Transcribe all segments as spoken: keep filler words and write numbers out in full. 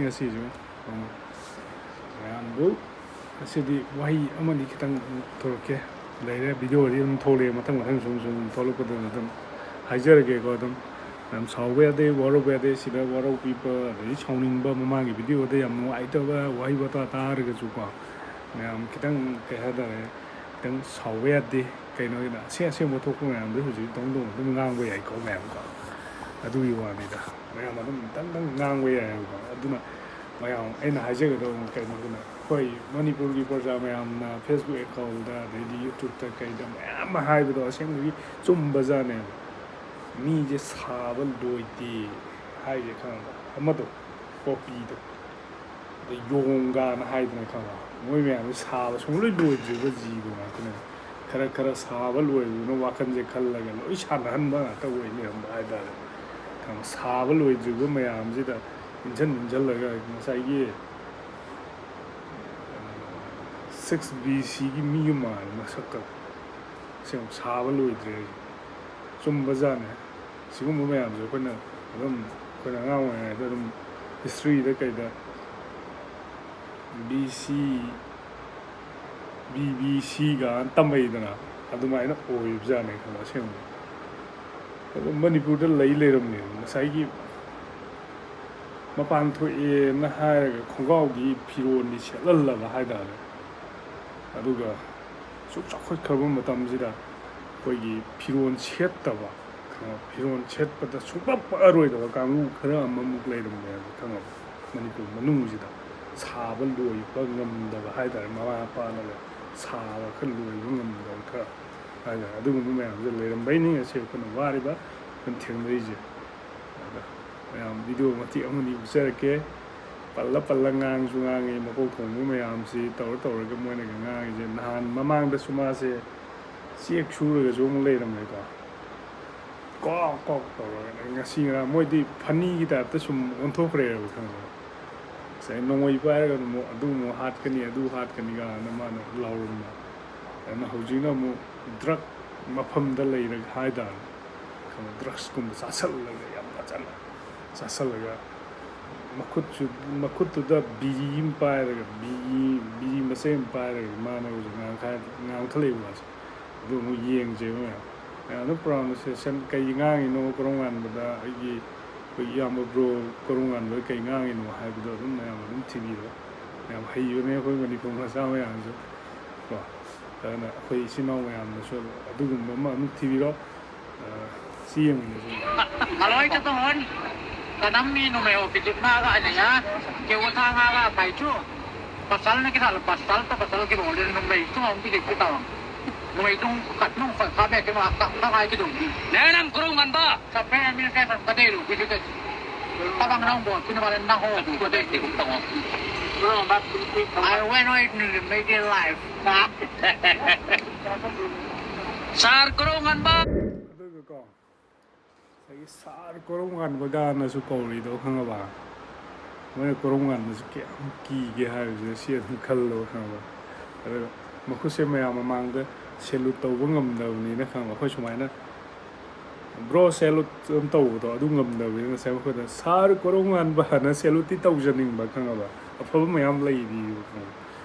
ꯉꯁꯤꯁꯨ ꯃꯌꯥꯝꯕꯨ ꯉꯁꯤꯗꯤ ꯋꯥꯍꯩ ꯑꯃꯅꯤ ꯈꯤꯇꯪ ꯊꯣꯛꯂꯛꯀꯦ꯫ ꯂꯩꯔꯦ, ꯚꯤꯗꯤꯑꯣꯗꯤ ꯑꯗꯨꯝ ꯊꯣꯛꯂꯛꯑꯦ, ꯃꯊꯪ ꯃꯊꯪ ꯁꯨꯝ ꯁꯨꯝ ꯊꯣꯛꯂꯛꯄꯗꯨꯅ ꯑꯗꯨꯝ ꯍꯥꯏꯖꯔꯒꯦꯀꯣ꯫ ꯑꯗꯨꯝ ꯌꯥꯝ ꯁꯥꯎꯕ ꯌꯥꯗꯦ, ꯋꯥꯔꯧꯕ ꯌꯥꯗꯦ꯫ ꯁꯤꯗ ꯋꯥꯔꯧꯕꯤꯕ ꯑꯗꯒꯤ ꯁꯥꯎꯅꯤꯡꯕ, ꯃꯃꯥꯡꯒꯤ ꯚꯤꯗꯤꯑꯣꯗ ꯌꯥꯝ ꯅꯨꯡꯉꯥꯏꯇꯕ ꯋꯥꯍꯩ ꯋꯥꯇꯥ ꯇꯥꯔꯒꯁꯨꯀꯣ, ꯃꯌꯥꯝ ꯈꯤꯇꯪ, ꯀꯩ ꯍꯥꯏꯇꯥꯔꯦ, ꯈꯤꯇꯪ ꯁꯥꯎꯕ ꯌꯥꯗꯦ꯫ ꯀꯩꯅꯣ ꯍꯥꯏꯗ ꯑꯁꯦꯡ ꯑꯁꯦꯡꯕ ꯊꯣꯛꯄ ꯃꯌꯥꯝꯗꯣ ꯍꯧꯖꯤꯛ ꯇꯧ ꯇꯧꯅ ꯑꯗꯨꯝ ꯉꯥꯡꯕ ꯌꯥꯏꯀꯣ ꯃꯌꯥꯝꯀꯣ꯫ ꯑꯗꯨꯒꯤ ꯋꯥꯅꯤꯗ, ꯃꯌꯥꯝ ꯑꯗꯨꯝ ꯇꯪ ꯇꯪ ꯉꯥꯡꯕ ꯌꯥꯏꯕꯀꯣ꯫ ꯑꯗꯨꯅ ꯃꯌꯥꯝ ꯑꯩꯅ ꯍꯥꯏꯖꯒꯗꯧꯕ ꯀꯩꯅꯣꯗꯨꯅ, ꯑꯩꯈꯣꯏ ꯃꯅꯤꯄꯨꯔꯒꯤ ꯄ꯭ꯔꯖꯥ ꯃꯌꯥꯝꯅ Facebook accountꯗ ꯑꯗꯩꯗꯤ YouTubeꯇ ꯀꯩꯗ ꯃꯌꯥꯝ ꯑꯃ ꯍꯥꯏꯕꯗꯣ ꯑꯁꯦꯡꯕꯒꯤ ꯆꯨꯝꯕꯖꯥꯠꯅꯦꯕ꯫ ꯃꯤꯁꯦ ꯁꯥꯕ ꯂꯣꯏꯗꯦ ꯍꯥꯏꯁꯦ ꯈꯪꯉꯕ? ꯑꯃꯗꯣ, ꯄꯣꯄꯤꯗꯣ, ꯑꯗꯩ ꯌꯣꯡꯒꯥꯅ ꯍꯥꯏꯗꯅ, ꯈꯪꯉꯕ? ꯃꯣꯏ ꯃꯌꯥꯝꯁꯦ ꯁꯥꯕ ꯁꯨꯡꯂꯣꯏ ꯂꯣꯏꯗ꯭ꯔꯤꯕ ꯖꯤꯕ ꯉꯥꯛꯇꯅꯦ꯫ ꯈꯔ ꯈꯔ ꯁꯥꯕ ꯂꯣꯏꯕꯗꯨꯅ ꯋꯥꯈꯜꯁꯦ ꯈꯜꯂꯒ ꯂꯣꯏ ꯁꯥꯟꯅꯍꯟꯕ ꯉꯥꯛꯇ ꯑꯣꯏ ꯂꯩꯔꯝꯕ ꯍꯥꯏꯇꯥꯔꯦ꯫ ꯈꯪꯉꯕ? ꯁꯥꯕ ꯂꯣꯏꯗ꯭ꯔꯤꯕ ꯃꯌꯥꯝꯁꯤꯗ ꯏꯟꯖꯟ ꯏꯟꯖꯜꯂꯒ ꯉꯁꯥꯏꯒꯤ six B Cꯒꯤ ꯃꯤ ꯑꯃ ꯃꯥꯜꯂꯦ ꯃꯁꯛꯇ꯫ ꯑꯁꯦꯡꯕ ꯁꯥꯕ ꯂꯣꯏꯗ꯭ꯔꯦ ꯍꯥꯏꯁꯦ꯫ ꯆꯨꯝꯕꯖꯥꯠꯅꯦ꯫ ꯁꯤꯒꯨꯝꯕ ꯃꯌꯥꯝꯁꯦ ꯑꯩꯈꯣꯏꯅ ꯑꯗꯨꯝ, ꯑꯩꯈꯣꯏꯅ ꯑꯉꯥꯡ ꯑꯣꯏꯔꯤꯉꯩꯗ ꯑꯗꯨꯝ historyꯗ ꯀꯩꯗ B C, B B Cꯒ ꯇꯝꯃꯛꯏꯗꯅ, ꯑꯗꯨꯃꯥꯏꯅ ꯑꯣꯏꯕꯖꯥꯠꯅꯦ, ꯈꯪꯕ? ꯑꯁꯦꯡꯕ꯫ ꯑꯗꯨ ꯃꯅꯤꯄꯨꯔꯗ ꯂꯩ ꯂꯩꯔꯝꯃꯦ꯫ ꯉꯁꯥꯏꯒꯤ ꯃꯄꯥꯟ ꯊꯣꯛꯑꯦꯅ ꯍꯥꯏꯔꯒ ꯈꯣꯡꯒ꯭ꯔꯥꯎꯗꯤ, ꯐꯤꯔꯣꯜꯗꯤ ꯁꯦꯠꯍꯜꯂꯕ ꯍꯥꯏꯇꯥꯔꯦ꯫ ꯑꯗꯨꯒ ꯑꯁꯨꯛ ꯆꯥꯎꯈꯠꯈ꯭ꯔꯕ ꯃꯇꯝꯁꯤꯗ ꯑꯩꯈꯣꯏꯒꯤ ꯐꯤꯔꯣꯜ ꯁꯦꯠꯇꯕ, ꯈꯪꯉꯕ? ꯐꯤꯔꯣꯜ ꯁꯦꯠꯄꯗ ꯁꯨꯡꯄꯛ ꯄꯛꯑꯔꯣꯏꯗꯕ ꯀꯥꯡꯕꯨ ꯈꯔ ꯑꯃꯃꯨꯛ ꯂꯩꯔꯝꯃꯦ ꯍꯥꯏꯕ, ꯈꯪꯉꯕ? ꯃꯅꯤꯄꯨꯔ ꯃꯅꯨꯡꯁꯤꯗ ꯁꯥꯕ ꯂꯣꯏꯕ ꯉꯝꯗꯕ ꯍꯥꯏꯇꯥꯔꯦ, ꯃꯃꯥ ꯃꯄꯥꯅꯒ ꯁꯥꯕ ꯈꯔ ꯂꯣꯏꯕ ꯉꯝꯗꯕ ꯈꯔ ꯍꯥꯏꯇꯥꯔꯦ꯫ ꯑꯗꯨꯒꯨꯝꯕ ꯃꯌꯥꯝꯁꯦ ꯂꯩꯔꯝꯕꯩꯅꯤ ꯉꯁꯤ ꯑꯩꯈꯣꯏꯅ ꯋꯥꯔꯤꯕ, ꯑꯩꯈꯣꯏꯅ ꯊꯦꯡꯅꯔꯤꯁꯦ꯫ ꯑꯗ ꯃꯌꯥꯝ ꯚꯤꯗꯤꯑꯣ ꯃꯇꯦꯛ ꯑꯃꯅꯤ ꯎꯠꯆꯔꯛꯀꯦ꯫ ꯄꯜꯂ ꯄꯜꯂ ꯉꯥꯡꯁꯨ ꯉꯥꯡꯉꯤ, ꯃꯀꯣꯛ ꯊꯣꯡꯕ ꯃꯌꯥꯝꯁꯤ ꯇꯧꯔ ꯇꯧꯔꯒ ꯃꯣꯏꯅꯒ ꯉꯥꯡꯉꯤꯁꯦ꯫ ꯅꯍꯥꯟ ꯃꯃꯥꯡꯗꯁꯨ ꯃꯥꯁꯦ ꯆꯦꯛ ꯁꯨꯔꯒꯁꯨ ꯑꯃꯨꯛ ꯂꯩꯔꯝꯃꯦꯀꯣ꯫ ꯀꯣꯛ ꯀꯣꯛ ꯇꯧꯔꯒ ꯉꯁꯤ ꯉꯔꯥꯡ ꯃꯣꯏꯗꯤ funnyꯒꯤ typeꯇ ꯁꯨꯝ ꯑꯣꯟꯊꯣꯛꯈ꯭ꯔꯦꯕ, ꯈꯪꯕ꯭ꯔꯥ? ꯉꯁꯥꯏ ꯅꯣꯡꯃꯩ ꯄꯥꯏꯔꯒ ꯑꯃꯨꯛ ꯑꯗꯨ ꯑꯃꯨꯛ ꯍꯥꯠꯀꯅꯤ, ꯑꯗꯨ ꯍꯥꯠꯀꯅꯤ ꯀꯥꯏꯅ ꯃꯥꯅ ꯂꯥꯎꯔꯝꯕ꯫ ꯑꯗꯨꯅ ꯍꯧꯖꯤꯛꯅ ꯑꯃꯨꯛ drug ꯃꯐꯝꯗ ꯂꯩꯔꯒ ꯍꯥꯏꯇꯥꯔꯦ, ꯈꯪꯕ꯭ꯔꯥ? Drugsꯀꯨꯝꯕ ꯆꯥꯁꯜꯂꯒ, ꯌꯥꯝ ꯐꯖꯅ ꯆꯥꯁꯜꯂꯒ ꯃꯈꯨꯠꯁꯨ, ꯃꯈꯨꯠꯇꯨꯗ ꯕꯤꯔꯤ ꯑꯃ ꯄꯥꯏꯔꯒ, ꯕꯤꯔꯤ, ꯕꯤꯔꯤ ꯃꯆꯩ ꯑꯃ ꯄꯥꯏꯔꯒ ꯃꯥꯅ ꯍꯧꯖꯤꯛ ꯉꯥꯡꯈꯥꯏ-, ꯉꯥꯡꯈꯠꯂꯛꯏꯕ ꯃꯥꯁꯦ꯫ ꯑꯗꯨ ꯑꯃꯨꯛ ꯌꯦꯡꯁꯦꯕ ꯃꯌꯥꯝ꯫ ꯃꯌꯥꯝꯅ pronunciation ꯀꯩ ꯉꯥꯡꯉꯤꯅꯣ, ꯀꯣꯔꯧꯉꯥꯟꯕꯗ ꯑꯩꯒꯤ, ꯑꯩꯈꯣꯏ ꯏꯌꯥꯝꯕ bro ꯀꯣꯔꯧꯉꯥꯟꯕꯗ ꯀꯩ ꯉꯥꯡꯉꯤꯅꯣ ꯍꯥꯏꯕꯗꯣ ꯑꯗꯨꯝ ꯃꯌꯥꯝ ꯑꯗꯨꯝ ꯊꯤꯕꯤꯔꯣ꯫ ꯌꯥꯝ ꯍꯩꯕꯅꯦ ꯑꯩꯈꯣꯏ ꯃꯅꯤꯄꯨꯔ ꯃꯆꯥ ꯃꯌꯥꯝꯁꯨ ꯀꯣ꯫ ꯑꯗꯨꯅ ꯑꯩꯈꯣꯏ ꯏꯆꯤꯟ ꯏꯅꯥꯎ ꯃꯌꯥꯝꯅꯁꯨ ꯑꯗꯨꯒꯨꯝꯕ ꯑꯃ ꯑꯗꯨꯝ ꯊꯤꯕꯤꯔꯣ꯫ ꯑ, ꯁꯤ ꯌꯦꯡꯃꯤꯟꯅꯁꯤ꯫ Maloi ka tuhon, kanam mi numeo kijit na ga anya ya, ke wata nga ga kai chu. Pasal na kita, pasal ta pasal ki bol numei tu hong ki kita. Numei tu kat nung ka ka be ke ma ka ka kai ki tu. Nenam Korounganba. Sa pe mi ke sa ka de lu ki tu. Ka bang nang bo, ki na ba nang ho, ki ko de ki ko. I went out in the media life. Sir Korounganba. ꯑꯗꯨꯒꯀꯣ, ꯉꯁꯥꯏꯒꯤ ꯁꯥꯔ ꯀꯣꯔꯧꯉꯥꯟꯕ ꯒꯥꯅꯁꯨ ꯀꯧꯔꯤꯗꯣ ꯈꯪꯉꯕ? ꯃꯣꯏꯅ ꯀꯣꯔꯧꯉꯥꯟꯕꯁꯦ ꯀꯌꯥꯝ ꯀꯤꯒꯦ ꯍꯥꯏꯕꯁꯦ ꯁꯤ ꯑꯗꯨꯝ ꯈꯜꯂꯣ ꯈꯪꯉꯕ? ꯑꯗꯨꯒ ꯃꯈꯨꯠꯁꯦ ꯃꯌꯥꯝ ꯃꯃꯥꯡꯗ salute ꯇꯧꯕ ꯉꯝꯗꯕꯅꯤꯅ ꯈꯪꯉꯕ? ꯑꯩꯈꯣꯏ ꯁꯨꯃꯥꯏꯅ bro salute ꯑꯗꯨꯝ ꯇꯧꯕꯗꯣ ꯑꯗꯨ ꯉꯝꯗꯕꯅꯤꯅ ꯉꯁꯥꯏ ꯃꯈꯣꯏꯗ ꯁꯥꯔ ꯀꯣꯔꯧꯉꯥꯟꯕꯅ saluteꯇꯤ ꯇꯧꯖꯅꯤꯡꯕ ꯈꯪꯉꯕ? ꯑꯐꯕ ꯃꯌꯥꯝ ꯂꯩꯔꯤꯕ ꯈꯪꯉꯕ?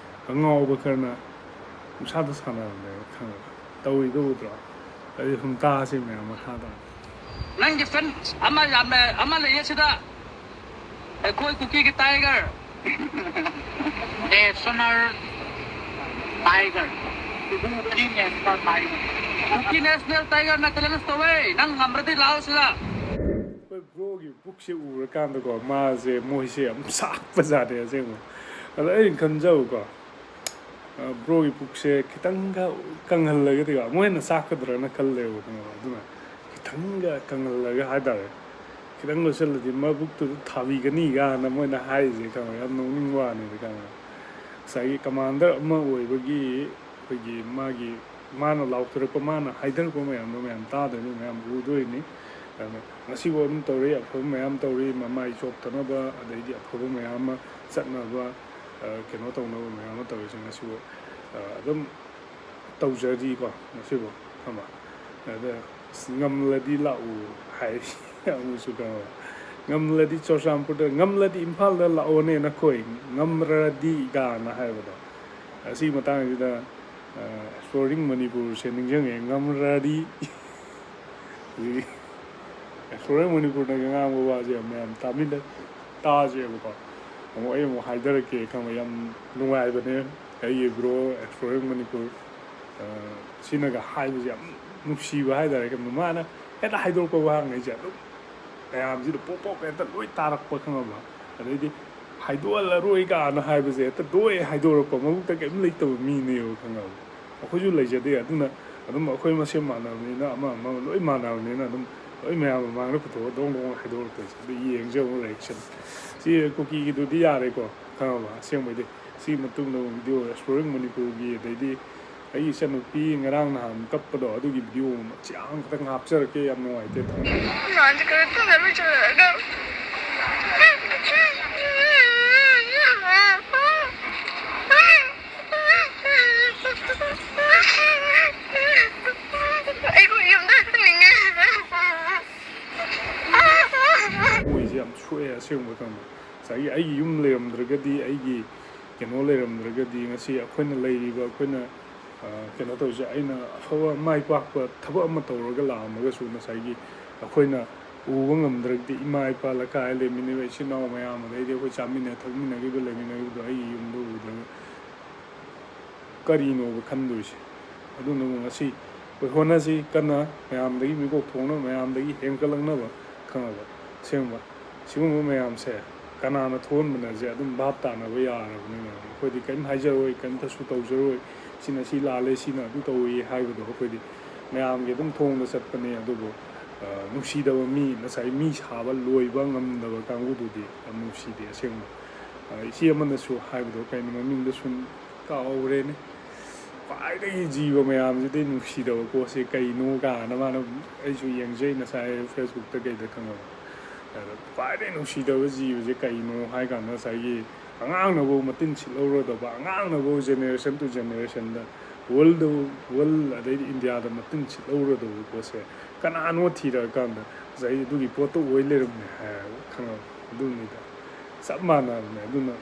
ꯑꯉꯥꯎꯕ ꯈꯔꯅ ꯄꯨꯡꯁꯥꯗ ꯁꯥꯟꯅꯕꯅꯦꯕ ꯈꯪꯉꯕ? ꯇꯧꯔꯤꯗꯣ ꯎꯗ꯭ꯔꯣ? ꯑꯗꯨ ꯁꯨꯝ ꯇꯥꯁꯤ ꯃꯌꯥꯝ ꯃꯈꯥ ꯇꯥꯅ꯫ ꯅꯪꯒꯤ fan ꯑꯃ ꯌꯥꯝꯅ ꯑꯃ ꯂꯩꯌꯦ ꯁꯤꯗ꯫ ꯑꯩꯈꯣꯏ ꯀꯨꯀꯤꯒꯤ tiger꯫ National tiger꯫ ꯀꯨꯀꯤ national tiger꯫ ꯀꯨꯀꯤ national tigerꯅ challenge ꯇꯧꯋꯦ꯫ ꯅꯪ ꯉꯝꯔꯗꯤ ꯂꯥꯛꯑꯣ ꯁꯤꯗ꯫ ꯑꯩꯈꯣꯏ broꯒꯤ ꯄꯨꯛꯁꯦ ꯎꯔꯀꯥꯟꯗꯀꯣ, ꯃꯥꯁꯦ, ꯃꯣꯏꯁꯦ ꯌꯥꯝ ꯁꯥꯛꯄꯖꯥꯠꯅꯦ ꯑꯁꯦꯡꯕ꯫ ꯑꯗ ꯑꯩꯅ ꯈꯟꯖꯕꯀꯣ, ꯑ, broꯒꯤ ꯄꯨꯛꯁꯦ ꯈꯤꯇꯪꯒ ꯀꯪꯍꯜꯂꯒꯗꯤꯀꯣ, ꯑꯃꯨꯛ ꯍꯦꯟꯅ ꯆꯥꯛꯀꯗ꯭ꯔꯅ ꯈꯜꯂꯦꯕ, ꯈꯪꯉꯕ? ꯑꯗꯨꯅ ꯈꯤꯇꯪꯒ ꯀꯪꯍꯜꯂꯒ ꯍꯥꯏꯇꯥꯔꯦ, ꯈꯤꯇꯪ ꯂꯣꯠꯁꯤꯜꯂꯗꯤ ꯃꯕꯨꯛꯇꯨꯗ ꯊꯥꯕꯤꯒꯅꯤ ꯀꯥꯏꯅ ꯃꯣꯏꯅ ꯍꯥꯏꯔꯤꯁꯦ, ꯈꯪꯉꯕ? ꯌꯥꯝ ꯅꯣꯛꯅꯤꯡꯕ ꯋꯥꯅꯤꯗ, ꯈꯪꯉꯕ? ꯉꯁꯥꯏꯒꯤ commander ꯑꯃ ꯑꯣꯏꯕꯒꯤ ꯑꯩꯈꯣꯏꯒꯤ ꯃꯥꯒꯤ, ꯃꯥꯅ ꯂꯥꯎꯊꯣꯔꯛꯄ, ꯃꯥꯅ ꯍꯥꯏꯊꯔꯛꯄ ꯃꯌꯥꯝꯗꯣ ꯃꯌꯥꯝ ꯇꯥꯗꯣꯏꯅꯤ, ꯃꯌꯥꯝ ꯎꯗꯣꯏꯅꯤ꯫ ꯑꯗꯨꯅ ꯉꯁꯤꯐꯥꯎ ꯑꯗꯨꯝ ꯇꯧꯔꯤ, ꯑꯐꯕ ꯃꯌꯥꯝ ꯇꯧꯔꯤ, ꯃꯃꯥꯏ ꯆꯣꯞꯇꯅꯕ, ꯑꯗꯩꯗꯤ ꯑꯐꯕ ꯃꯌꯥꯝ ꯑꯃ ꯆꯠꯅꯕ, ꯑ, ꯀꯩꯅꯣ ꯇꯧꯅꯕ ꯃꯌꯥꯝ ꯑꯃ ꯇꯧꯔꯤꯁꯦ ꯉꯁꯤꯐꯥꯎ꯫ ꯑ, ꯑꯗꯨꯝ ꯇꯧꯖꯔꯤꯀꯣ ꯉꯁꯤꯐꯥꯎ, ꯈꯪꯉꯕ? ꯑꯗ ꯑꯁ, ꯉꯝꯂꯗꯤ ꯂꯥꯛꯎ ꯍꯥꯏ ꯑꯃꯨꯛꯁꯨ, ꯈꯪꯉꯕ? ꯉꯝꯂꯗꯤ ꯆꯨꯔꯆꯥꯟꯄꯨꯔꯗ, ꯉꯝꯂꯗꯤ ꯏꯝꯐꯥꯜꯗ ꯂꯥꯛꯑꯣꯅꯦ ꯅꯈꯣꯏ, ꯉꯝꯔꯗꯤ ꯀꯥꯏꯅ ꯍꯥꯏꯕꯗꯣ꯫ ꯑꯁꯤꯒꯤ ꯃꯇꯥꯡꯁꯤꯗ ꯑꯦꯛꯁꯄ꯭ꯂꯣꯔꯤꯡ ꯃꯅꯤꯄꯨꯔꯁꯦ ꯅꯤꯡꯁꯤꯡꯉꯦ꯫ ꯉꯝꯔꯗꯤ ꯑꯦꯛꯁꯄ꯭ꯂꯣꯔꯤꯡ ꯃꯅꯤꯄꯨꯔꯅꯒ ꯉꯥꯡꯕ ꯋꯥꯁꯦ ꯃꯌꯥꯝ ꯇꯥꯃꯤꯟꯅ ꯇꯥꯁꯦꯕꯀꯣ꯫ ꯑꯃꯨꯛ ꯑꯩ ꯑꯃꯨꯛ ꯍꯥꯏꯊꯔꯛꯀꯦ ꯈꯪꯕ, ꯌꯥꯝ ꯅꯨꯡꯉꯥꯏꯕꯅꯦ꯫ ꯑꯩꯒꯤ ꯕ꯭ꯔꯣ ꯑꯦꯛꯁꯄ꯭ꯂꯣꯔꯤꯡ ꯃꯅꯤꯄꯨꯔ ꯁꯤꯅꯒ ꯍꯥꯏꯕꯁꯦ ꯌꯥꯝ ꯅꯨꯡꯁꯤꯕ ꯍꯥꯏꯇꯥꯔꯦ꯫ ꯀꯩꯅꯣ, ꯃꯥꯅ ꯍꯦꯛꯇ ꯍꯥꯏꯗꯣꯔꯛꯄ ꯋꯥꯍꯪꯉꯩꯁꯦ ꯑꯗꯨꯝ ꯃꯌꯥꯝꯁꯤꯗ ꯄꯣꯞ ꯄꯣꯞ ꯍꯦꯛꯇ ꯂꯣꯏ ꯇꯥꯔꯛꯄ, ꯈꯪꯉꯕ? ꯑꯗꯩꯗꯤ ꯍꯥꯏꯗꯣꯛꯍꯜꯂꯔꯣꯏ ꯀꯥꯏꯅ ꯍꯥꯏꯕꯁꯦ ꯍꯦꯛꯇ ꯂꯣꯏ ꯍꯥꯏꯗꯣꯔꯛꯄ, ꯃꯕꯨꯛꯇ ꯀꯔꯤꯝ ꯂꯩꯇꯕ ꯃꯤꯅꯦꯕ, ꯈꯪꯉꯕ? ꯑꯩꯈꯣꯏꯁꯨ ꯂꯩꯖꯗꯦ꯫ ꯑꯗꯨꯅ ꯑꯗꯨꯝ ꯑꯩꯈꯣꯏ ꯃꯁꯦꯟ ꯃꯥꯟꯅꯕꯅꯤꯅ, ꯑꯃ ꯑꯃ ꯂꯣꯏ ꯃꯥꯟꯅꯕꯅꯤꯅ ꯑꯗꯨꯝ ꯂꯣꯏ ꯃꯌꯥꯝ ꯃꯃꯥꯡꯗ ꯄꯨꯊꯣꯛꯑ ꯗꯣꯡ ꯗꯣꯡ ꯍꯥꯏꯗꯣꯔꯛꯇꯣꯏꯁꯦ꯫ ꯑꯗꯨ ꯌꯦꯡꯁꯦ ꯑꯃꯨꯛ ꯔꯤꯌꯦꯛꯁꯟ꯫ ꯁꯤ ꯀꯨꯀꯤꯒꯤꯗꯨꯗꯤ ꯌꯥꯔꯦꯀꯣ, ꯈꯪꯉꯕ? ꯑꯁꯦꯡꯕꯩꯗꯤ ꯁꯤ ꯃꯇꯨꯡꯗ ꯑꯃꯨꯛ ꯚꯤꯗꯤꯑꯣ ꯑꯦꯛꯁꯄ꯭ꯂꯣꯔꯤꯡ ꯃꯅꯤꯄꯨꯔꯒꯤ, ꯑꯗꯩꯗꯤ ꯑꯩꯒꯤ ꯏꯆꯟꯅꯨꯄꯤ ꯉꯔꯥꯡ ꯅꯍꯥꯟ ꯀꯞꯄꯗꯣ, ꯑꯗꯨꯒꯤ ꯚꯤꯗꯤꯑꯣ ꯃꯆꯥ ꯑꯃꯈꯛꯇꯪ ꯍꯥꯞꯆꯔꯛꯀꯦ꯫ ꯌꯥꯝ ꯅꯨꯡꯉꯥꯏꯇꯦ, ꯊꯝꯃꯦ꯫ ꯑꯩꯈꯣꯏ ꯌꯨꯝꯗ ꯍꯟꯅꯤꯡꯉꯦ꯫ ꯃꯣꯏꯁꯦ ꯌꯥꯝ ꯁꯣꯛꯑꯦ ꯑꯁꯦꯡꯕ, ꯈꯪꯕ? ꯉꯁꯥꯏꯒꯤ ꯑꯩꯒꯤ ꯌꯨꯝ ꯂꯩꯔꯝꯗ꯭ꯔꯒꯗꯤ, ꯑꯩꯒꯤ ꯀꯩꯅꯣ ꯂꯩꯔꯝꯗ꯭ꯔꯒꯗꯤ, ꯉꯁꯤ ꯑꯩꯈꯣꯏꯅ ꯂꯩꯔꯤꯕ, ꯑꯩꯈꯣꯏꯅ ꯀꯩꯅꯣ ꯇꯧꯔꯤꯁꯦ, ꯑꯩꯅ ꯑꯐꯕ ꯃꯥꯏ ꯄꯥꯛꯄ ꯊꯕꯛ ꯑꯃ ꯇꯧꯔꯒ ꯂꯥꯛꯑꯝꯃꯒꯁꯨ, ꯉꯁꯥꯏꯒꯤ ꯑꯩꯈꯣꯏꯅ ꯎꯕ ꯉꯝꯗ꯭ꯔꯒꯗꯤ, ꯏꯃꯥ ꯏꯄꯥ, ꯂꯩꯀꯥꯏ ꯂꯩꯃꯤꯟꯅꯕ ꯏꯆꯤꯟ ꯏꯅꯥꯎ ꯃꯌꯥꯝ, ꯑꯗꯩꯗꯤ ꯑꯩꯈꯣꯏ ꯆꯥꯃꯤꯟꯅ ꯊꯛꯃꯤꯟꯅꯈꯤꯕ, ꯂꯩꯃꯤꯟꯅꯈꯤꯕꯗꯣ ꯑꯩꯒꯤ ꯌꯨꯝꯗ ꯎꯗ꯭ꯔꯒ ꯀꯔꯤꯅꯣꯕ ꯈꯟꯗꯣꯏꯁꯦ? ꯑꯗꯨꯅ ꯉꯁꯤ ꯑꯩꯈꯣꯏ ꯍꯣꯠꯅꯁꯤ ꯀꯟꯅ, ꯃꯌꯥꯝꯗꯒꯤ ꯃꯤꯀꯣꯛ ꯊꯣꯛꯅꯕ, ꯃꯌꯥꯝꯗꯒꯤ ꯍꯦꯟꯒꯠꯂꯛꯅꯕ, ꯈꯪꯉꯕ? ꯑꯁꯦꯡꯕ ꯁꯤꯒꯨꯝꯕ ꯃꯌꯥꯝꯁꯦ ꯀꯅꯥꯅ ꯊꯣꯛꯍꯟꯕꯅꯁꯦ ꯑꯗꯨꯝ ꯚꯥꯞ ꯇꯥꯅꯕ ꯌꯥꯔꯕꯅꯦ꯫ ꯑꯩꯈꯣꯏꯗꯤ ꯀꯔꯤꯝ ꯍꯥꯏꯖꯔꯣꯏ, ꯀꯔꯤꯝꯇꯁꯨ ꯇꯧꯖꯔꯣꯏ, ꯁꯤꯅ ꯁꯤ ꯂꯥꯜꯂꯦ, ꯁꯤꯅ ꯑꯗꯨ ꯇꯧꯏ ꯍꯥꯏꯕꯗꯣ ꯑꯩꯈꯣꯏꯗꯤ ꯃꯌꯥꯝꯒꯤ ꯑꯗꯨꯝ ꯊꯣꯡꯗ ꯆꯠꯄꯅꯦ꯫ ꯑꯗꯨꯕꯨ ꯅꯨꯡꯁꯤꯗꯕ ꯃꯤ, ꯉꯁꯥꯏ ꯃꯤ ꯁꯥꯕ ꯂꯣꯏꯕ ꯉꯝꯗꯕ ꯀꯥꯡꯕꯨꯗꯨꯗꯤ ꯌꯥꯝ ꯅꯨꯡꯁꯤꯗꯦ ꯑꯁꯦꯡꯕ꯫ ꯏꯆꯦ ꯑꯃꯅꯁꯨ ꯍꯥꯏꯕꯗꯣ, ꯀꯩꯅꯣ ꯃꯃꯤꯡꯗꯣ ꯁꯨꯝ ꯀꯥꯎꯈ꯭ꯔꯦꯅꯦ꯫ ꯈ꯭ꯋꯥꯏꯗꯒꯤ ꯖꯤꯕ ꯃꯌꯥꯝꯁꯤꯗꯤ ꯅꯨꯡꯁꯤꯗꯕ ꯄꯣꯠꯁꯦ ꯀꯩꯅꯣ ꯀꯥꯏꯅ ꯃꯥꯅ, ꯑꯩꯁꯨ ꯌꯦꯡꯖꯩ ꯉꯁꯥꯏ ꯐꯦꯁꯕꯨꯛꯇ ꯀꯩꯗ, ꯈꯪꯉꯕ? ꯑꯗ ꯈ꯭ꯋꯥꯏꯗꯒꯤ ꯅꯨꯡꯁꯤꯗꯕ ꯖꯤꯕꯁꯦ ꯀꯩꯅꯣ ꯍꯥꯏ ꯀꯥꯟꯗ, ꯉꯁꯥꯏꯒꯤ ꯑꯉꯥꯡꯅꯐꯧ ꯃꯇꯤꯟ ꯁꯤꯠꯍꯧꯔꯗꯧꯕ, ꯑꯉꯥꯡꯅꯐꯧ generation to generationꯗ, world, world ꯑꯗꯩꯗꯤ ꯏꯟꯗꯤꯌꯥꯗ ꯃꯇꯤꯟ ꯁꯤꯠꯍꯧꯔꯗꯧꯕ ꯄꯣꯠꯁꯦ ꯀꯅꯥꯅꯣ ꯊꯤꯔꯛꯑꯀꯥꯟꯗ ꯉꯁꯥꯏ ꯑꯗꯨꯒꯤ ꯄꯣꯠꯇꯣ ꯑꯣꯏ ꯂꯩꯔꯝꯃꯦ ꯍꯥꯏꯔꯒ ꯈꯪꯉꯕ꯫ ꯑꯗꯨꯅꯤꯗ, ꯆꯞ ꯃꯥꯟꯅꯕꯅꯦ꯫ ꯑꯗꯨꯅ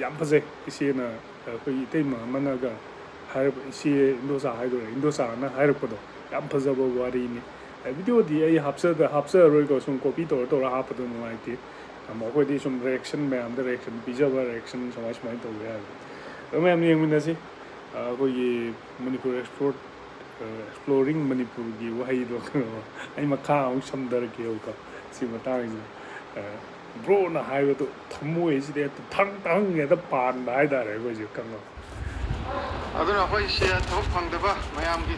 ꯌꯥꯝ ꯐꯖꯩ꯫ ꯏꯆꯦꯅ, ꯑꯩꯈꯣꯏꯒꯤ ꯏꯇꯩꯃ ꯑꯃꯅꯒ ꯍꯥꯏꯔꯛꯄ, ꯏꯆꯦ, ꯏꯟꯗꯣꯆꯥ ꯍꯥꯏꯗꯣꯏꯔꯥ, ꯏꯟꯗꯣꯆꯥꯅ ꯍꯥꯏꯔꯛꯄꯗꯣ ꯌꯥꯝ ꯐꯖꯕ ꯋꯥꯔꯤꯅꯤ꯫ ꯚꯤꯗꯤꯑꯣꯗꯤ ꯑꯩ ꯍꯥꯞꯆꯗ-, ꯍꯥꯞꯆꯔꯔꯣꯏꯀꯣ, ꯁꯨꯝ ꯀꯣꯄꯤ ꯇꯧꯔ ꯇꯧꯔ ꯍꯥꯞꯄꯗꯣ ꯅꯨꯡꯉꯥꯏꯇꯦ꯫ ꯑꯩꯈꯣꯏꯗꯤ ꯁꯨꯝ ꯔꯤꯌꯦꯛꯁꯟ, ꯃꯌꯥꯝꯗ ꯔꯤꯌꯦꯛꯁꯟ ꯄꯤꯖꯕ, ꯔꯤꯌꯦꯛꯁꯟ ꯁꯨꯃꯥꯏ ꯁꯨꯃꯥꯏꯅ ꯇꯧꯕ ꯌꯥꯏ꯫ ꯑꯗꯨ ꯃꯌꯥꯝ ꯌꯦꯡꯃꯤꯟꯅꯁꯤ꯫ ꯑꯩꯈꯣꯏꯒꯤ ꯃꯅꯤꯄꯨꯔ ꯑꯦꯛꯁꯄ꯭ꯂꯣꯔ, ꯑꯦꯛꯁꯄ꯭ꯂꯣꯔꯤꯡ ꯃꯅꯤꯄꯨꯔꯒꯤ ꯋꯥꯍꯩꯗꯣ ꯑꯩ ꯃꯈꯥ ꯑꯃꯨꯛ ꯁꯝꯊꯔꯛꯀꯦꯕꯀꯣ꯫ ꯁꯤ ꯃꯇꯥꯡꯁꯤꯗ, ꯕ꯭ꯔꯣꯅ ꯍꯥꯏꯕꯗꯣ ꯊꯃꯣꯏꯁꯤꯗ ꯍꯦꯛꯇ ꯊꯪ ꯊꯪ ꯍꯦꯛꯇ ꯄꯥꯟꯕ ꯍꯥꯏꯇꯥꯔꯦ ꯑꯩꯈꯣꯏꯁꯦ, ꯈꯪꯉꯕ? ꯑꯗꯨꯅ ꯑꯩꯈꯣꯏꯁꯦ ꯊꯕꯛ ꯐꯪꯗꯕ ꯃꯌꯥꯝꯒꯤ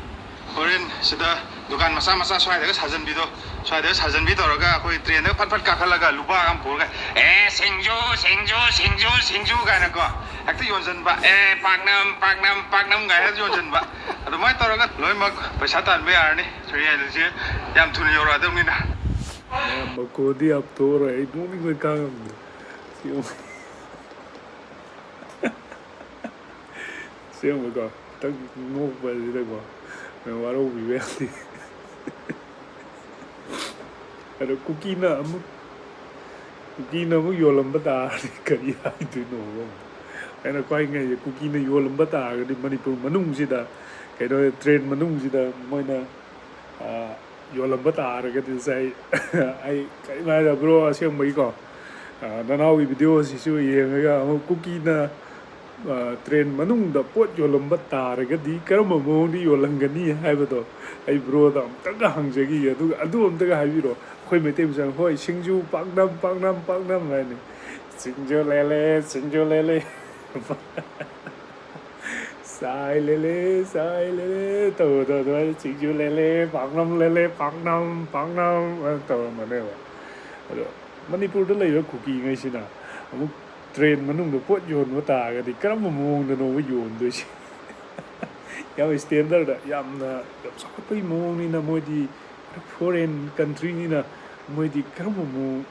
ꯍꯣꯔꯦꯟ ꯁꯤꯗ ꯗꯨꯀꯥꯟ ꯃꯆꯥ ꯃꯆꯥ ꯁ꯭ꯋꯥꯏꯗꯒ ꯁꯥꯖꯟꯕꯤꯗꯣ, ꯁ꯭ꯋꯥꯏꯗꯒ ꯁꯥꯖꯟꯕꯤ ꯇꯧꯔꯒ ꯑꯩꯈꯣꯏ ꯇ꯭ꯔꯦꯟꯗꯒ ꯐꯠ ꯐꯠ ꯀꯥꯈꯠꯂꯒ ꯂꯨꯄꯥ ꯑꯃ ꯄꯨꯔꯒ, "ꯑꯦ, ꯁꯤꯡꯖꯨ, ꯁꯤꯡꯖꯨ, ꯁꯤꯡꯖꯨ, ꯁꯤꯡꯖꯨ" ꯀꯥꯏꯅꯀꯣ ꯍꯦꯛꯇ ꯌꯣꯟꯁꯤꯟꯕ꯫ "ꯑꯦ, ꯄꯥꯛꯅꯝ, ꯄꯥꯛꯅꯝ, ꯄꯥꯛꯅꯝ" ꯀꯥꯏꯅ ꯌꯣꯟꯁꯤꯟꯕ꯫ ꯑꯗꯨꯃꯥꯏꯅ ꯇꯧꯔꯒ ꯂꯣꯏꯅꯃꯛ ꯄꯩꯁꯥ ꯇꯥꯟꯕ ꯌꯥꯔꯅꯤ꯫ ꯁꯦꯔꯤꯌꯦꯜꯁꯦ ꯌꯥꯝ ꯊꯨꯅ ꯌꯧꯔꯛꯑꯗꯕꯅꯤꯅ꯫ ꯃꯈꯣꯟꯗꯤ ꯌꯥꯝ ꯊꯣꯛꯑꯔꯣꯏ, ꯑꯩ ꯅꯣꯛꯅꯤꯡꯕ ꯈꯥꯡꯉꯝꯗꯦ꯫ ꯑꯁꯦꯡꯕꯀꯣ, ꯈꯤꯇꯪ ꯅꯣꯛꯄꯁꯤꯗꯀꯣ ꯋꯥꯔꯧꯕꯤꯕ ꯌꯥꯗꯦ꯫ ꯑꯗꯣ ꯀꯨꯀꯤꯅ ꯑꯃꯨꯛ, ꯀꯨꯀꯤꯅ ꯑꯃꯨꯛ ꯌꯣꯜꯂꯝꯕ ꯇꯥꯔꯗꯤ ꯀꯔꯤ ꯍꯥꯏꯗꯣꯏꯅꯣꯕ? ꯑꯩꯅ ꯈ꯭ꯋꯥꯏ ꯉꯛꯏꯁꯦ, ꯀꯨꯀꯤꯅ ꯌꯣꯜꯂꯝꯕ ꯇꯥꯔꯒꯗꯤ ꯃꯅꯤꯄꯨꯔ ꯃꯅꯨꯡꯁꯤꯗ, ꯀꯩꯅꯣ, ꯇ꯭ꯔꯦꯟ ꯃꯅꯨꯡꯁꯤꯗ ꯃꯣꯏꯅ, ꯑ, ꯌꯣꯜꯂꯝꯕ ꯇꯥꯔꯒꯗꯤ ꯉꯁꯥꯏ ꯑꯩ ꯀꯔꯤꯝ ꯍꯥꯏꯗ, ꯕ꯭ꯔꯣ, ꯑꯁꯦꯡꯕꯒꯤꯀꯣ, ꯑ, ꯅꯅꯥꯎꯒꯤ ꯚꯤꯗꯤꯑꯣꯁꯤꯁꯨ ꯌꯦꯡꯉꯒ ꯑꯃꯨꯛ ꯀꯨꯀꯤꯅ, ꯑ, ꯇ꯭ꯔꯦꯟ ꯃꯅꯨꯡꯗ ꯄꯣꯠ ꯌꯣꯜꯂꯝꯕ ꯇꯥꯔꯒꯗꯤ ꯀꯔꯝꯕ ꯃꯑꯣꯡꯗ ꯌꯣꯜꯂꯝꯒꯅꯤ ꯍꯥꯏꯕꯗꯣ ꯑꯩ ꯕ꯭ꯔꯣꯗ ꯑꯝꯇꯒ ꯍꯪꯖꯈꯤꯒꯦ꯫ ꯑꯗꯨꯒ ꯑꯗꯨ ꯑꯝꯇꯒ ꯍꯥꯏꯕꯤꯔꯣ꯫ ꯑꯩꯈꯣꯏ ꯃꯩꯇꯩ ꯃꯆꯥꯅ, "ꯍꯣꯏ, ꯁꯤꯡꯖꯨ, ꯄꯥꯛꯅꯝ, ꯄꯥꯛꯅꯝ, ꯄꯥꯛꯅꯝ" ꯍꯥꯏꯅꯤ꯫ "ꯁꯤꯡꯖꯨ ꯂꯦꯜꯂꯦ, ꯁꯤꯡꯖꯨ ꯂꯦꯜꯂꯦ, ꯆꯥꯏ ꯂꯦꯜꯂꯦ, ꯆꯥꯏ ꯂꯦꯜꯂꯦ" ꯇꯧꯕꯗꯣ ꯑꯗꯨꯃꯥꯏꯅ, "ꯁꯤꯡꯖꯨ ꯂꯦꯜꯂꯦ, ꯄꯥꯛꯅꯝ ꯂꯦꯜꯂꯦ, ꯄꯥꯛꯅꯝ, ꯄꯥꯛꯅꯝ" ꯑꯅ ꯇꯧꯔꯝꯕꯅꯦꯕ꯫ ꯑꯗꯣ ꯃꯅꯤꯄꯨꯔꯗ ꯂꯩꯕ ꯀꯨꯀꯤꯉꯩꯁꯤꯅ ꯑꯃꯨꯛ ꯇ꯭ꯔꯦꯟ ꯃꯅꯨꯡꯗ ꯄꯣꯠ ꯌꯣꯟꯕ ꯇꯥꯔꯒꯗꯤ ꯀꯔꯝꯕ ꯃꯑꯣꯡꯗꯅꯣꯕ ꯌꯣꯟꯗꯣꯏꯁꯦ? ꯌꯥꯝ ꯏꯁꯇꯦꯟꯗꯔꯗ, ꯌꯥꯝꯅ, ꯌꯥꯝ ꯆꯥꯎꯈꯠꯄꯒꯤ ꯃꯑꯣꯡꯅꯤꯅ ꯃꯣꯏꯗꯤ, ꯐꯣꯔꯦꯟ ꯀꯟꯇ꯭ꯔꯤꯅꯤꯅ ꯃꯣꯏꯗꯤ ꯀꯔꯝꯕ ꯃꯑꯣꯡ,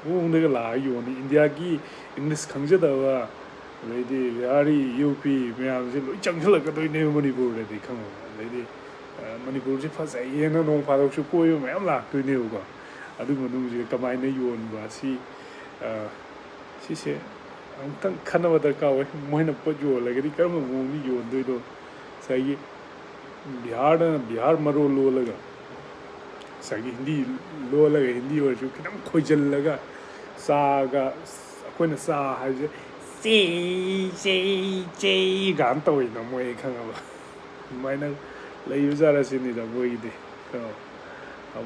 ꯃꯑꯣꯡꯗꯒ ꯂꯥꯛꯑꯒ ꯌꯣꯟꯅꯤ? ꯏꯟꯗꯤꯌꯥꯒꯤ ꯏꯪꯂꯤꯁ ꯈꯪꯖꯗꯕ, ꯑꯗꯩꯗꯤ ꯕꯤꯍꯥꯔꯤ, ꯌꯨ ꯄꯤ ꯃꯌꯥꯝꯁꯦ ꯂꯣꯏ ꯆꯪꯁꯤꯜꯂꯛꯀꯗꯣꯏꯅꯦꯕ ꯃꯅꯤꯄꯨꯔꯗꯗꯤ, ꯈꯪꯉꯕ? ꯑꯗꯩꯗꯤ ꯃꯅꯤꯄꯨꯔꯁꯤ ꯐꯖꯩꯌꯦꯅ ꯅꯣꯡ ꯐꯥꯗꯣꯛꯁꯨ ꯀꯣꯏꯕ ꯃꯌꯥꯝ ꯂꯥꯛꯇꯣꯏꯅꯦꯕꯀꯣ꯫ ꯑꯗꯨ ꯃꯅꯨꯡꯁꯤꯗ ꯀꯃꯥꯏꯅ ꯌꯣꯟꯕ ꯑꯁꯤ, ꯁꯤꯁꯦ ꯑꯃꯨꯛꯇꯪ ꯈꯟꯅꯕ ꯗꯔꯀꯥꯔ ꯑꯣꯏ꯫ ꯃꯣꯏꯅ ꯄꯣꯠ ꯌꯣꯜꯂꯒꯗꯤ ꯀꯔꯝꯕ ꯃꯑꯣꯡꯗ ꯌꯣꯟꯗꯣꯏꯅꯣ? ꯉꯁꯥꯏꯒꯤ ꯕꯤꯍꯥꯔꯗꯅ ꯕꯤꯍꯥꯔ ꯃꯔꯣꯜ ꯂꯣꯜꯂꯒ, ꯉꯁꯥꯏꯒꯤ ꯍꯤꯟꯗꯤ ꯂꯣꯜꯂꯒ, ꯍꯤꯟꯗꯤ ꯑꯣꯏꯔꯁꯨ ꯈꯤꯇꯪ ꯈꯣꯏꯖꯜꯂꯒ, ꯆꯥꯒ, ꯑꯩꯈꯣꯏꯅ ꯆꯥ ꯍꯥꯏꯁꯦ ꯆꯦ ꯆꯦ ꯆꯦ ꯀꯥꯏꯅ ꯇꯧꯋꯤꯅ ꯃꯣꯏ, ꯈꯪꯉꯕ? ꯑꯗꯨꯃꯥꯏꯅ ꯂꯩꯕꯖꯥꯠꯂ ꯁꯤꯅꯤꯗ ꯃꯣꯏꯒꯤꯗꯤ꯫ ꯀꯣ,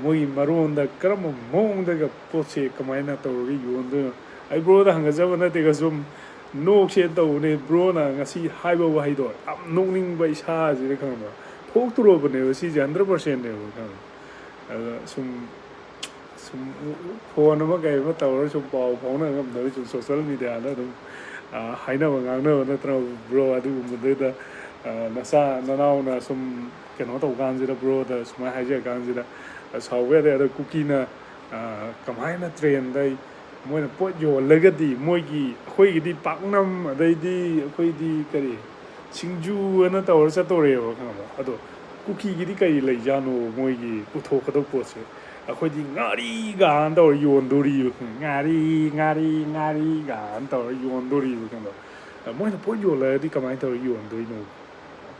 ꯃꯣꯏꯒꯤ ꯃꯔꯣꯟꯗ ꯀꯔꯝꯕ ꯃꯑꯣꯡꯗꯒ ꯄꯣꯠꯁꯦ ꯀꯃꯥꯏꯅ ꯇꯧꯔꯒ ꯌꯣꯟꯗꯣꯏꯅꯣ? ꯑꯩ ꯕ꯭ꯔꯣꯗ ꯍꯪꯒꯠꯆꯕ ꯅꯠꯇꯦꯒ, ꯁꯨꯝ ꯅꯣꯛꯁꯦꯅ ꯇꯧꯕꯅꯦ꯫ ꯕ꯭ꯔꯣꯅ ꯉꯁꯤ ꯍꯥꯏꯕ ꯋꯥꯍꯩꯗꯣ ꯌꯥꯝ ꯅꯣꯛꯅꯤꯡꯕ, ꯏꯁꯥꯁꯤꯗ, ꯈꯪꯕ, ꯊꯣꯛꯇꯣꯔꯕꯅꯦꯕ ꯁꯤꯁꯦ, ꯍꯟꯗ꯭ꯔꯦꯠ ꯄꯥꯔꯁꯦꯟꯅꯦꯕ, ꯈꯪꯕ꯫ ꯑꯗ ꯁꯨꯝ ꯁꯨꯝ ꯐꯣꯟ ꯑꯃ ꯀꯩ ꯑꯃ ꯇꯧꯔꯒ ꯁꯨꯝ ꯄꯥꯎ ꯐꯥꯎꯅ ꯉꯝꯗꯕꯩ ꯁꯨꯝ ꯁꯣꯁꯦꯜ ꯃꯦꯗꯤꯌꯥꯗ ꯑꯗꯨꯝ, ꯑ, ꯍꯥꯏꯅꯕ ꯉꯥꯡꯅꯕ ꯅꯠꯇ꯭ꯔꯣ, ꯕ꯭ꯔꯣ? ꯑꯗꯨꯒꯨꯝꯕꯗꯨꯗ, ꯑ, ꯅꯆꯥ ꯅꯅꯥꯎꯅ ꯁꯨꯝ ꯀꯩꯅꯣ ꯇꯧ ꯀꯥꯟꯁꯤꯗ, ꯕ꯭ꯔꯣꯗ ꯁꯨꯃꯥꯏꯅ ꯍꯥꯏꯖ ꯀꯥꯟꯁꯤꯗ, ꯑ, ꯁꯥꯎꯕ ꯌꯥꯗꯦ꯫ ꯑꯗꯣ ꯀꯨꯀꯤꯅ, ꯑ, ꯀꯃꯥꯏꯅ ꯇ꯭ꯔꯦꯟꯗ ꯃꯣꯏꯅ ꯄꯣꯠ ꯌꯣꯜꯂꯒꯗꯤ, ꯃꯣꯏꯒꯤ, ꯑꯩꯈꯣꯏꯒꯤꯗꯤ ꯄꯥꯛꯅꯝ, ꯑꯗꯩꯗꯤ ꯑꯩꯈꯣꯏꯗꯤ ꯀꯔꯤ, ꯁꯤꯡꯖꯨ ꯑꯅ ꯇꯧꯔ ꯆꯠꯇꯧꯔꯦꯕ, ꯈꯪꯉꯕ? ꯑꯗꯣ ꯀꯨꯀꯤꯒꯤꯗꯤ ꯀꯔꯤ ꯂꯩꯖꯥꯠꯅꯣ ꯃꯣꯏꯒꯤ ꯄꯨꯊꯣꯛꯀꯗꯧꯕ ꯄꯣꯠꯁꯦ? ꯑꯩꯈꯣꯏꯗꯤ ꯉꯥꯔꯤꯒꯥꯟ ꯇꯧꯔ ꯌꯣꯟꯗꯣꯔꯤꯕ, ꯉꯥꯔꯤ, ꯉꯥꯔꯤ, ꯉꯥꯔꯤꯒꯥꯟ ꯇꯧꯔ ꯌꯣꯟꯗꯣꯔꯤꯕ, ꯈꯪꯉꯕ? ꯑ, ꯃꯣꯏꯅ ꯄꯣꯠ ꯌꯣꯜꯂꯒꯗꯤ ꯀꯃꯥꯏꯅ ꯇꯧꯔ ꯌꯣꯟꯗꯣꯏꯅꯣ?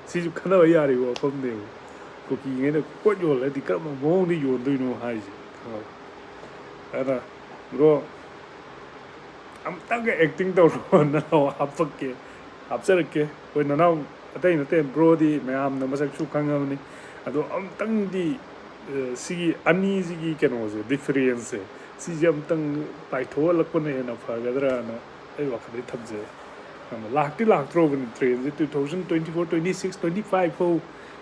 ꯁꯤꯁꯨ ꯈꯟꯅꯕ ꯌꯥꯔꯤꯕ ꯋꯥꯐꯝꯅꯦꯕ꯫ ꯀꯨꯀꯤꯉꯩꯅ ꯄꯣꯠ ꯌꯣꯜꯂꯗꯤ ꯀꯔꯝꯕ ꯃꯑꯣꯡꯗ ꯌꯣꯟꯗꯣꯏꯅꯣ ꯍꯥꯏꯁꯦ, ꯈꯪꯉꯕ? ꯑꯗ ꯕ꯭ꯔꯣ, ꯑꯝꯇꯪꯒ ꯑꯦꯛꯇꯤꯡ ꯇꯧꯔꯣ, ꯅꯅꯥꯎ ꯍꯥꯞꯄꯛꯀꯦ, ꯍꯥꯞꯆꯔꯛꯀꯦ꯫ ꯑꯩꯈꯣꯏ ꯅꯅꯥꯎ ꯑꯇꯩ ꯅꯠꯇꯦ, ꯕ꯭ꯔꯣꯗꯤ ꯃꯌꯥꯝꯅ ꯃꯁꯛꯁꯨ ꯈꯪꯉꯕꯅꯤ꯫ ꯑꯗꯣ ꯑꯝꯇꯪꯗꯤ, ꯑ, ꯁꯤꯒꯤ ꯑꯅꯤꯁꯤꯒꯤ ꯀꯩꯅꯣꯁꯦ, ꯗꯤꯐꯔꯦꯟꯁꯁꯦ, ꯁꯤꯁꯦ ꯑꯝꯇꯪ ꯄꯥꯏꯊꯣꯛꯍꯜꯂꯛꯄꯅ ꯍꯦꯟꯅ ꯐꯒꯗ꯭ꯔꯥꯅ ꯑꯩ ꯋꯥꯈꯜꯗꯤ ꯊꯝꯖꯩ꯫ ꯑꯗꯣ ꯂꯥꯛꯇꯤ ꯂꯥꯛꯇ꯭ꯔꯣꯕꯅꯤ ꯇ꯭ꯔꯦꯟꯁꯦ, two thousand twenty four, twenty six, twenty five ꯐꯥꯎ,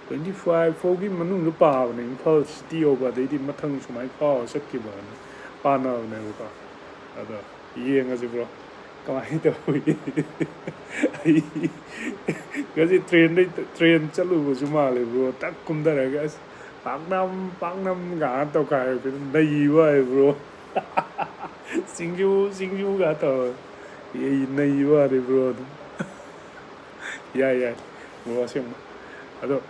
twenty five ꯐꯥꯎꯒꯤ ꯃꯅꯨꯡꯗ ꯄꯥꯕꯅꯦ, ꯏꯝꯐꯥꯜ ꯁꯤꯇꯤ ꯌꯧꯕ, ꯑꯗꯩꯗꯤ ꯃꯊꯪ ꯁꯨꯃꯥꯏꯅ ꯐꯥꯎꯔ ꯆꯠꯈꯤꯕꯅ ꯄꯥꯅꯕꯅꯦꯕꯀꯣ꯫ ꯑꯗꯣ ꯌꯦꯡꯉꯁꯤ ꯕ꯭ꯔꯣ, ꯀꯃꯥꯏꯅ ꯇꯧꯏ? ꯑꯩ ꯉꯁꯤ ꯇ꯭ꯔꯦꯟꯗꯩ, ꯇ꯭ꯔꯦꯟ ꯆꯠꯂꯨꯕꯁꯨ ꯃꯥꯜꯂꯦ ꯕ꯭ꯔꯣ, ꯇꯛ ꯀꯨꯝꯊꯔꯒ, ꯑꯁ, "ꯄꯥꯛꯅꯝ, ꯄꯥꯛꯅꯝ" ꯀꯥꯏꯅ ꯇꯧꯈꯥꯏꯔꯛꯄꯗ ꯅꯩꯕ ꯍꯥꯏ ꯕ꯭ꯔꯣ꯫ "ꯁꯤꯡꯖꯨ, ꯁꯤꯡꯖꯨ" ꯀꯥꯏꯅ ꯇꯧꯔꯒ ꯑꯩ ꯅꯩꯕ ꯋꯥꯅꯤ ꯕ꯭ꯔꯣ ꯑꯗꯨꯝ꯫ ꯌꯥꯏ, ꯌꯥꯏ ꯕ꯭ꯔꯣ, ꯑꯁꯦꯡꯕ꯫ ꯑꯗꯣ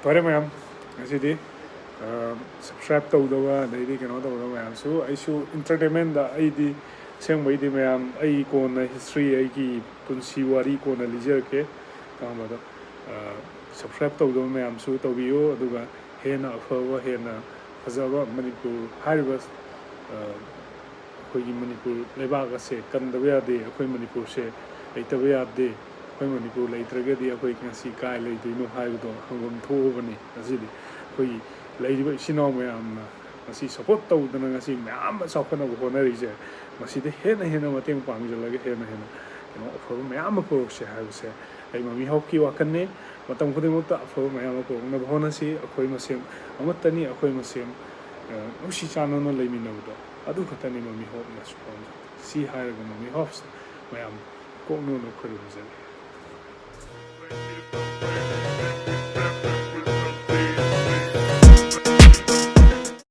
ꯐꯔꯦ ꯃꯌꯥꯝ, ꯉꯁꯤꯗꯤ ꯁꯕꯁꯀ꯭ꯔꯥꯏꯕ ꯇꯧꯗꯕ, ꯑꯗꯩꯗꯤ ꯀꯩꯅꯣ ꯇꯧꯗꯕ ꯃꯌꯥꯝꯁꯨ, ꯑꯩꯁꯨ ꯏꯟꯇꯔꯇꯦꯟꯃꯦꯟꯗ, ꯑꯩꯗꯤ ꯑꯁꯦꯡꯕꯩꯗꯤ ꯃꯌꯥꯝ, ꯑꯩ ꯀꯣꯟꯅ ꯍꯤꯁꯇ꯭ꯔꯤ, ꯑꯩꯒꯤ ꯄꯨꯟꯁꯤ ꯋꯥꯔꯤ ꯀꯣꯟꯅ ꯂꯤꯖꯔꯛꯀꯦ꯫ ꯑꯍꯥꯟꯕꯗ ꯁꯕꯁꯀ꯭ꯔꯥꯏꯕ ꯇꯧꯗꯕ ꯃꯌꯥꯝꯁꯨ ꯇꯧꯕꯤꯌꯨ, ꯑꯗꯨꯒ ꯍꯦꯟꯅ ꯑꯐꯕ, ꯍꯦꯟꯅ ꯐꯖꯕ ꯃꯅꯤꯄꯨꯔ ꯍꯥꯏꯔꯤꯕ ꯑꯩꯈꯣꯏꯒꯤ ꯃꯅꯤꯄꯨꯔ ꯂꯩꯕꯥꯛ ꯑꯁꯦ ꯀꯟꯗꯕ ꯌꯥꯗꯦ꯫ ꯑꯩꯈꯣꯏ ꯃꯅꯤꯄꯨꯔꯁꯦ ꯂꯩꯇꯕ ꯌꯥꯗꯦ꯫ ꯑꯩꯈꯣꯏ ꯃꯅꯤꯄꯨꯔ ꯂꯩꯇ꯭ꯔꯒꯗꯤ ꯑꯩꯈꯣꯏ ꯉꯁꯤ ꯀꯥꯏ ꯂꯩꯗꯣꯏꯅꯣ ꯍꯥꯏꯕꯗꯣ ꯍꯪꯐꯝ ꯊꯣꯛꯑꯕꯅꯤ꯫ ꯉꯁꯤꯗꯤ ꯑꯩꯈꯣꯏꯒꯤ ꯂꯩꯔꯤꯕ ꯏꯆꯤꯟ ꯏꯅꯥꯎ ꯃꯌꯥꯝꯅ ꯉꯁꯤ ꯁꯞꯄꯣꯔꯠ ꯇꯧꯗꯅ ꯉꯁꯤ ꯃꯌꯥꯝ ꯑꯃ ꯆꯥꯎꯈꯠꯅꯕ ꯍꯣꯠꯅꯔꯤꯁꯦ, ꯃꯁꯤꯗ ꯍꯦꯟꯅ ꯍꯦꯟꯅ ꯃꯇꯦꯡ ꯄꯥꯡꯁꯤꯜꯂꯒ ꯍꯦꯟꯅ ꯍꯦꯟꯅ ꯀꯩꯅꯣ ꯑꯐꯕ ꯃꯌꯥꯝ ꯑꯃ ꯄꯨꯔꯛꯁꯦ ꯍꯥꯏꯕꯁꯦ ꯑꯩ ꯃꯃꯤ ꯍꯣꯞꯀꯤ ꯋꯥꯈꯜꯅꯤ꯫ ꯃꯇꯝ ꯈꯨꯗꯤꯡꯃꯛꯇ ꯑꯐꯕ ꯃꯌꯥꯝ ꯑꯃ ꯄꯨꯔꯛꯅꯕ ꯍꯣꯠꯅꯁꯤ꯫ ꯑꯩꯈꯣꯏ ꯃꯁꯦꯟ ꯑꯃꯠꯇꯅꯤ, ꯑꯩꯈꯣꯏ ꯃꯁꯦꯟ ꯅꯨꯡꯁꯤ ꯆꯥꯟꯅꯅ ꯂꯩꯃꯤꯟꯅꯕꯗꯣ ꯑꯗꯨ ꯈꯛꯇꯅꯤ ꯃꯃꯤ ꯍꯣꯞꯅꯁꯨ ꯄꯥꯝꯖꯩ꯫ ꯁꯤ ꯍꯥꯏꯔꯒ ꯃꯃꯤ ꯍꯣꯞꯁ ꯃꯌꯥꯝ ꯀꯣꯛꯅꯅ ꯈꯣꯏꯔꯨꯝꯖꯔꯤ꯫